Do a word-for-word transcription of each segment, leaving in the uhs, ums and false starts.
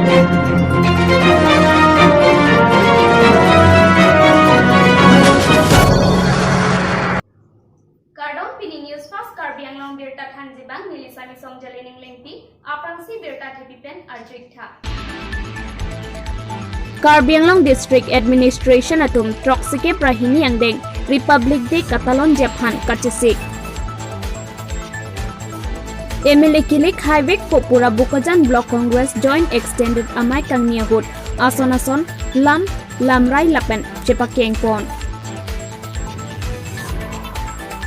Kardom, pini News Fast Karbi Anglong birta thanji abang neli Sami Songjali Ninglengpi, aphrangsi birta thepi pen arju-ik tha. Karbi Anglong District Administration atum throksi kep ra hini angdeng Republic Day katalonji aphan kachesik. M L A kilik haivek pho pura Bokajan Block Congress Joint Extended amei kangni ahut ason ason lam lamrai lapen chepakeng pon.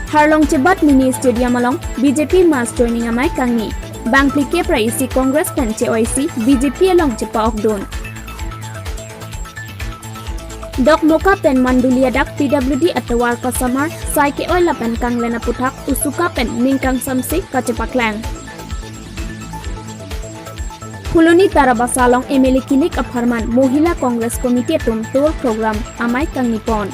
Harlong chebat Mini Stadium along B J P mass joining amei kangni. Bang phlikep ra isi Congress pen che-oisi B J P along chepa-okdun. Dokmoka pen Manduli adak P W D atovar kasamar sai ke-oi lapen kanglen aputhak usuka pen ning kangsamse kachepaklang. Phuloni Tarabasa along M L A kilik apharman Mohila Congress Committee atum tour program amei kangni pon.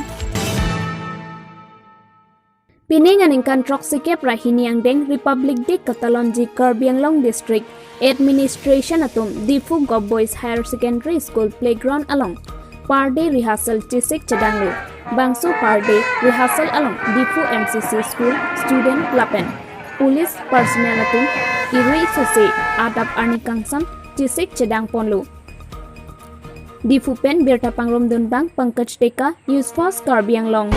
Pining aningkan throksi kep ra hini angdeng Republic Day katalonji Karbi Anglong District Administration atum Diphu Govt Boys Higher Secondary School playground along par day rehearsal chesik chedanglo. Bangso par day rehearsal along Diphu M C C school student lapen police personnel atum irui sose adap arni kangsam chesik chedang ponlo. Diphu pen birta pangromdun abang Pankaj Deka, News Fast Karbi Anglong.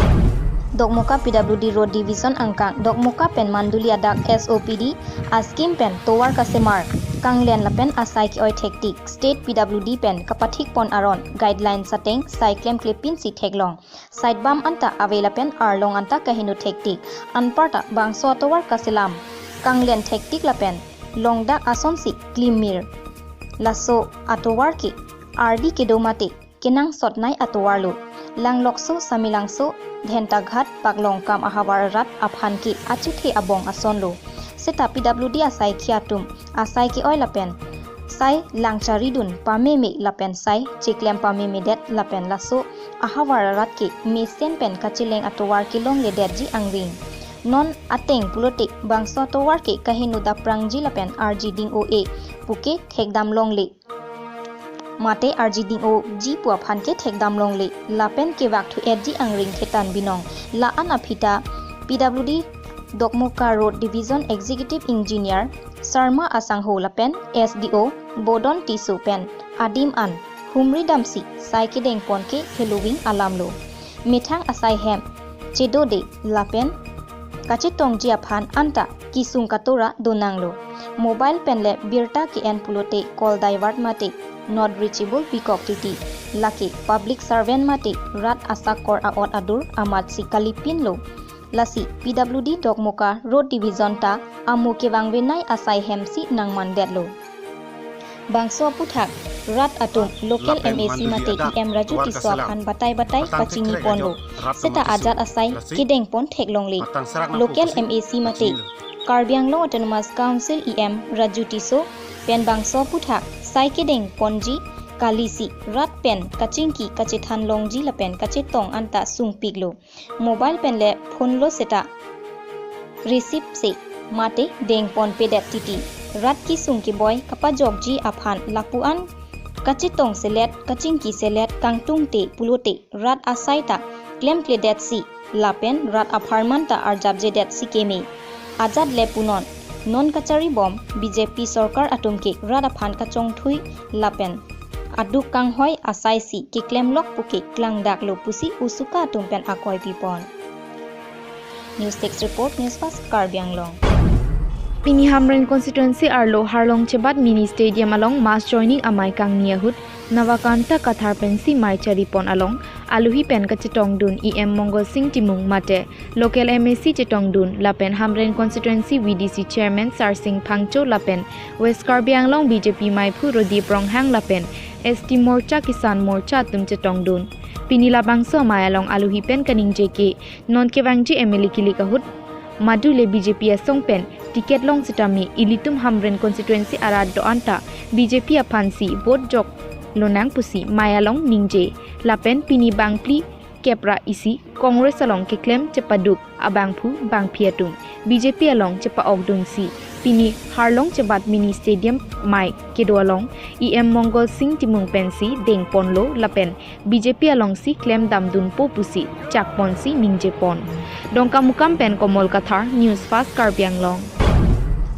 Dokmoka P W D Road Division angkang Dokmoka pen Manduli adak S O P D ascheme pen tovar kasemar, kanglen lapen asai ke-oi thektik State P W D pen kapathik pon aron guideline sateng sai klemkle pinsi theklong. Side bam anta ave lapen arlong anta kaheno thektik. Anparta bangso atovar kaselam, kanglen thektik lapen longdak asonsi klimmir. Laso atovar ke ardi kedo mate kenangsotnei atovarlo. Langlokso, Samelangso, Dhentaghat, Paklongkam ahavar arat aphan ke achethe abong asonlo. Seta P W D asaikhei atum asai ke-oi lapen sai langcharidun pameme lapen sai cheklem pamemedet lapen laso ahavar arat ke mesen pen kacheleng atovar kelongledetji angring. Non ateng pulote bangso atovar ke kaheno daprangji lapen arji ding-o-e puke thekdam longle mate arji ding-oji pu aphan ke thekdam longle lapen kevakthu-etji angring thetan binong. La-an aphi ta P W D Dokmoka Road Division Executive Engineer Sarma Asangho lapen S D O Bodon Tisso pen adim an humri damsi sai kedeng pon ke heloving alamlo. Methang asai hem chedode lapen kachetongji aphan anta kesung katora donanglo. Mobile pen le birta ke-en pulote call divert mate not reachable pikok titi. Lake public servant mate rat asakor a'ot adur amatsi kalipinlo. Lasi P W D Dokmoka Road Division ta amo kevangvenei asai hemsi nangmandetlo. Bangso aputhak rat atum local M A C mate E M Raju Tisso aphan batai batai pachini ponlo. Seta ajat asai kedeng pon theklongle. Local M A C mate Karbi Anglong Autonomous Council E M Raju Tisso pen bangso aputhak sai kedeng ponji kalisi rat pen kachingki kachethan longji lapen kachetong anta sungpiklo. Mobile pen le phone lo seta receive se mate deng ponpedet titi. Rat kesung keboi kapajokji aphan lapu-an kachetong selet, kachingki selet, kangtungte pulote rat asai ta klemkledetsi lapen rat apharman ta arjapjedetsi keme. Ajat le punon, non kacharibom B J P sorkar atum ke rat aphan kachongthui lapen aduk kanghoi asaisi keklemlok puke klangdaklo pusi usuka atum pen akoi pipon. News Desk Report, News Fast Karbi Anglong. Pini Hamren Constituency arlo Harlong chebat Mini Stadium along mass joining amei kangni ahut Navakanta Kathar pensi mei charipon along alohi pen kachetongdun E M Mongol Sing Timung mate local M A C chetongdun lapen Hamren Constituency V D C Chairman Sarsing Phangcho lapen West Karbi Anglong B J P meiphu Rodip Ronghang lapen S T Morcha Kisan Morcha atum chetongdun. Pini labangso amei along alohi pen kaningje ke non kevangji M L A kilik ahut madu le B J P asong pen ticket long sitame ilitum Hamren Constituency arat do-an ta B J P aphansi vote jok lonang pusi mei along ningje. Lapen pini bang phlikep ra isi Congress along keklem chepaduk abangphu bangphi atum B J P along chepa-okdunsi Pini Harlong chebat mini stadium mai kedo along E M Mongol Sing Timung pensi dengponlo lapen B J P alongsi klem damdunpo pusi chakponsi ningjepon. Dongkamukam pen Komol Kathar, News Fast Karbi Anglong.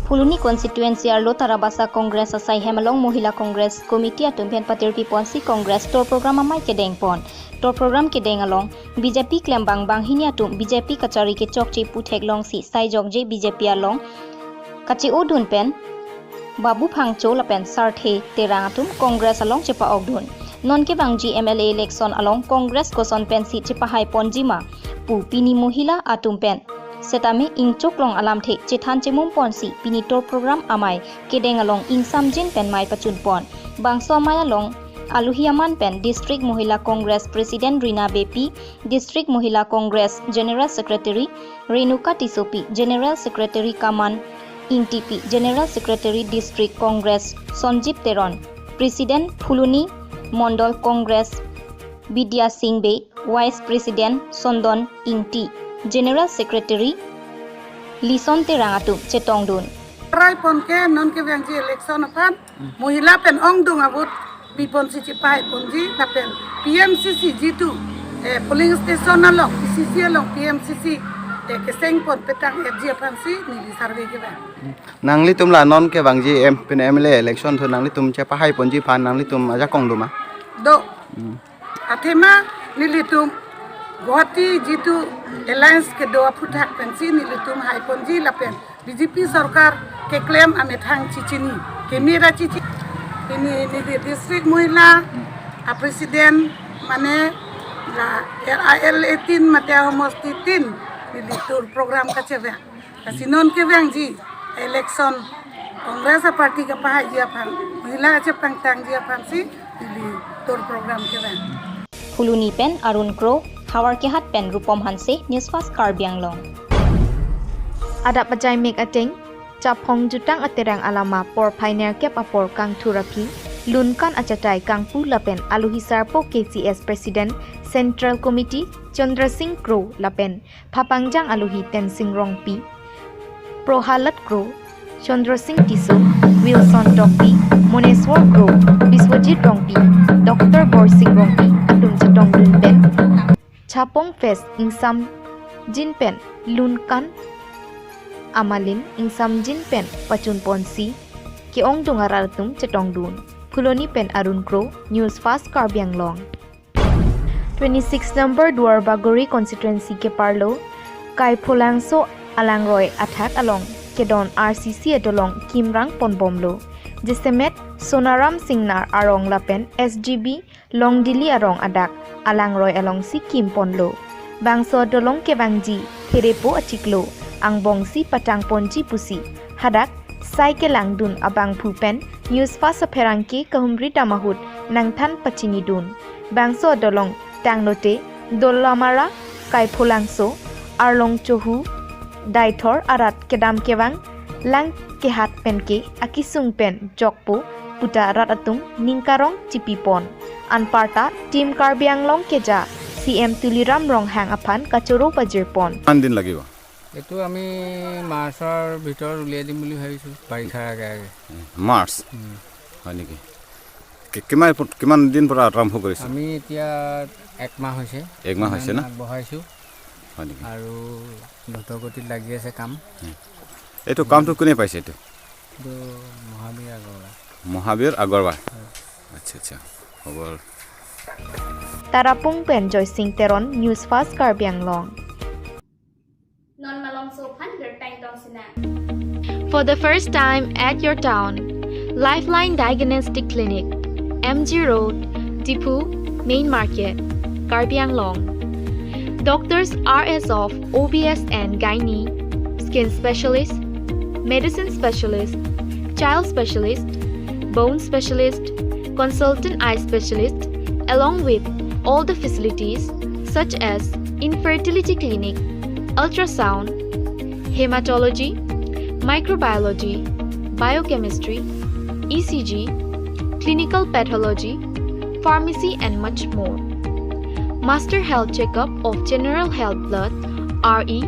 Phuloni constituency arlo Tarabasa Congress asaihem along Mohila Congress Committee atum pen patirpiponsi Congress tour program amei kedengpon. Tour program kedeng along B J P klembang banghini atum B J P kachari kechokche pu theklongsi saijokje B J P along kache-odun pen Babu Phangcho lapen Sarthe Terang atum Congress along chepa-okdun. Non kevangji M L A election along Congress koson pensi chepahaiponji ma pu pini Mohila atum pen setame ingchoklong alamthe chethan chemumponsi pini tour program amei kedeng along ingsamjin pen mei pachunpon. Bangso amei along aluhi aman pen District Mohila Congress President Rina Beypi, District Mohila Congress General Secretary Renuka Tissopi, General Secretary Kaman Ingtipi, General Secretary District Congress Sonjib Teron, President Phuloni Mondol Congress Bidya Sing Bey, Vice President Sondon Ingti, General Secretary Lison Terang atum chetongdun. Raipon ke non kevangji election aphan Mohila pen ongdung abut piponsi chepahaiponji lapen P M C C jitu, eh, polling station along, P C C along P M C C, eh, kesengpon petang F G aphansi neli survey kevang. Nanglitum la non kevangji M, pen M L A election thu nanglitum chepahaiponji aphan nanglitum ajakong doma? Do. Hmm. Athema nelitum Guwahati jitu alliance kedo aphuthak pensi nelitum haiponji lapen B J P sorkar keklem amethang chichini, kemera chichi. Pini neli District Mohila a President mane la R I L eighteen mate ahomosti tin neli tour program kachevang. Lasi non kevangji election Congress a party kapahaiji aphan, Mohila chepangtangji aphansi neli tour program kevang. Phuloni pen Arun Kro, Howraghat pen Rupom Hanse, News Fast Karbi Anglong. Adap ajaimek ateng, Chaphong Jutang Aterang alama porphai nerkep apor kangthur aphi, lunkan achatai kangpu lapen aluhi sarpo K C S President Central Committee Chandra Sing Kro lapen Phapangjang aluhi Tensing Rongpi, Prohalad Kro, Chandra Sing Tisso, Wilson Tokbi, Moneswar Kro, Biswajit Rongpi, Doctor Borsing Rongpi atum chetongdun pen Chaphong Fest ingsamjin pen lunkan amalin ingsamjin pen pachunponsi ke-ongdung arat atum chetongdun. Phuloni pen Arun Kro, News Fast Karbi Anglong. Twenty-six number Duar Bagori constituency keparlo Kaipholangso alangroi athak along kedon R C C adolong kimrang ponbomlo. Jasemet Sonaram Singnar arong lapen S G B Longdili arong adak alangroi alongsi kimponlo. Bangso adolong kevangji therepo achiklo angbongsi patangponji pusi hadak sai kelangdun abangphu pen News Fast apherangke kahumri dam ahut nangthan pachinidun. Bangso adolong tanglote Dolamara, Kaipholangso, Arlong Chohu, Daithor arat kedam kevang lang kehat penke akesung pen jokpo puta rat atum ningkarong chipipon. Anparta Team Karbi Anglong keja C M Tuliram Ronghang aphan kachoro pajirpon. কিমান দিন লাগিব? এইটো আমি মাৰ্চৰ ভিতৰত উলিয়াই দিম বুলি ভাবিছোঁ, বাৰিষাৰ আগে আগে। মাৰ্চ? উম। হয় নেকি? কি-, কিমান, কিমান দিন পৰা আৰম্ভ কৰিছে? আমি এতিয়া এক মাহ হৈছে। এক মাহ হৈছে না? আগবঢ়াইছোঁ। হয় নেকি? আৰু দ্ৰুতগতিত লাগি আছে কাম। উম। এইটো কামটো কোনে পাইছে এইটো? এইটো মহাবীৰ আগৰৱালা। মহাবীৰ আগৰৱালা। হয়। আচ্ছা, আচ্ছা। খবৰ। Tarapung pen Joysing Teron, News Fast Karbi Anglong. Non malomso aphan bertang tong sina. For the first time at your town, Lifeline Diagnostic Clinic, M G Road, Diphu, Main Market, Karbi Anglong. Doctors are as of O B S and Gynae, Skin Specialist, Medicine Specialist, Child Specialist, Bone Specialist, Consultant Eye Specialist, along with all the facilities such as Infertility Clinic, Ultrasound, Hematology, Microbiology, Biochemistry, E C G, Clinical Pathology, Pharmacy and much more. Master Health Checkup of General Health Blood, R E,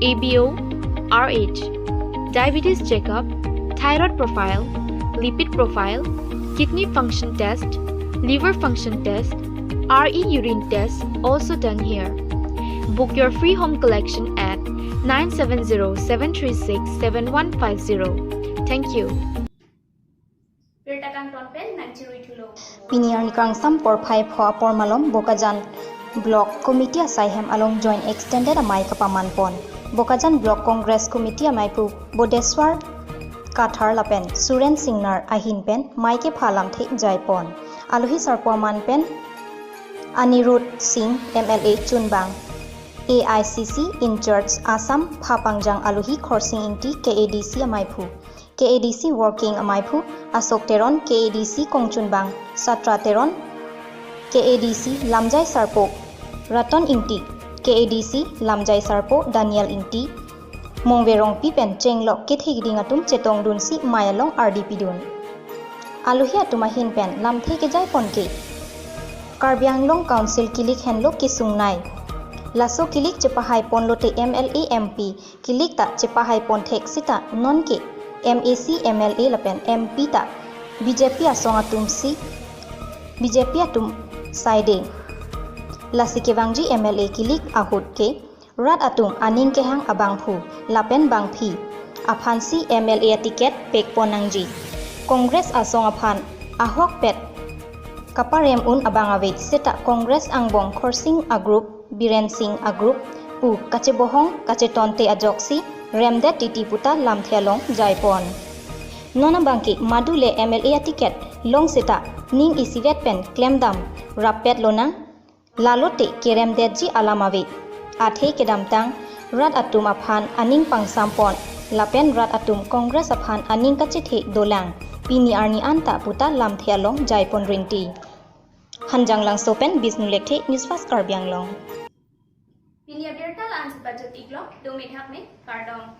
A B O, R H, Diabetes checkup, thyroid profile, lipid profile, kidney function test, liver function test, R E urine test also done here. Book your free home collection at nine seven zero seven three six seven one five zero. Thank you. Birta kangton pen nangchirui thulo. Pini arni kangsam porphai pho apor malom Bokajan Block Committee asaihem along Joint Extended amei kapaman pon. Bokajan Block Congress Committee ameiphu Bodeswar Kathar lapen Suren Singnar ahin pen mei kepha lamthe jai pon. Alohi sarpo aman pen Anirudh Singh M L A chunbang, A I C C in charge Assam phapangjang alohi Khorsing Ingti K A D C ameiphu, K A D C working ameiphu Ashok Teron, K A D C kongchunbang Satra Teron, K A D C lamjai sarpo Raton Ingti, K A D C lamjai sarpo Daniel Ingti, Mongve Rongpi pen chenglok kethe kiding atum chetongdunsi mei along ardi pidun. Alohi atum ahin pen lamthe kejai pon ke Karbi Anglong Council kilik henlo kesungnei. Laso kilik chepahai ponlote M L A M P kilik ta chepahai pon thek sita non ke M A C, M L A lapen M P ta B J P asong atum si B J P atum side. Lasi kevangji M L A kilik ahut ke rat atum aning kehang abangphu lapen bangphi aphansi M L A aticket pek pon nangji. Congress asong aphan ahokpet kaparem un abang ave seta Congress angbong Khorsing a group, Biren Singh a group pu kachebohong kachetonte ajoksi remdet titi puta lamthe along jai pon. Non abangke madule M L A aticket long seta ning isivet pen klemdam rappet lonang, lalote keremdetji alam ave. Athe kedamtang rat atum aphan aning pangsam pon lapen rat atum Congress aphan aning kachethe dolang. Pini arni anta puta lamthe along jai pon rinti. Hanjanglangso pen Bishnu Lekthe, News Fast Karbi Anglong. Pini abirta la-ansi pajut iklo, dome thakme, kardom.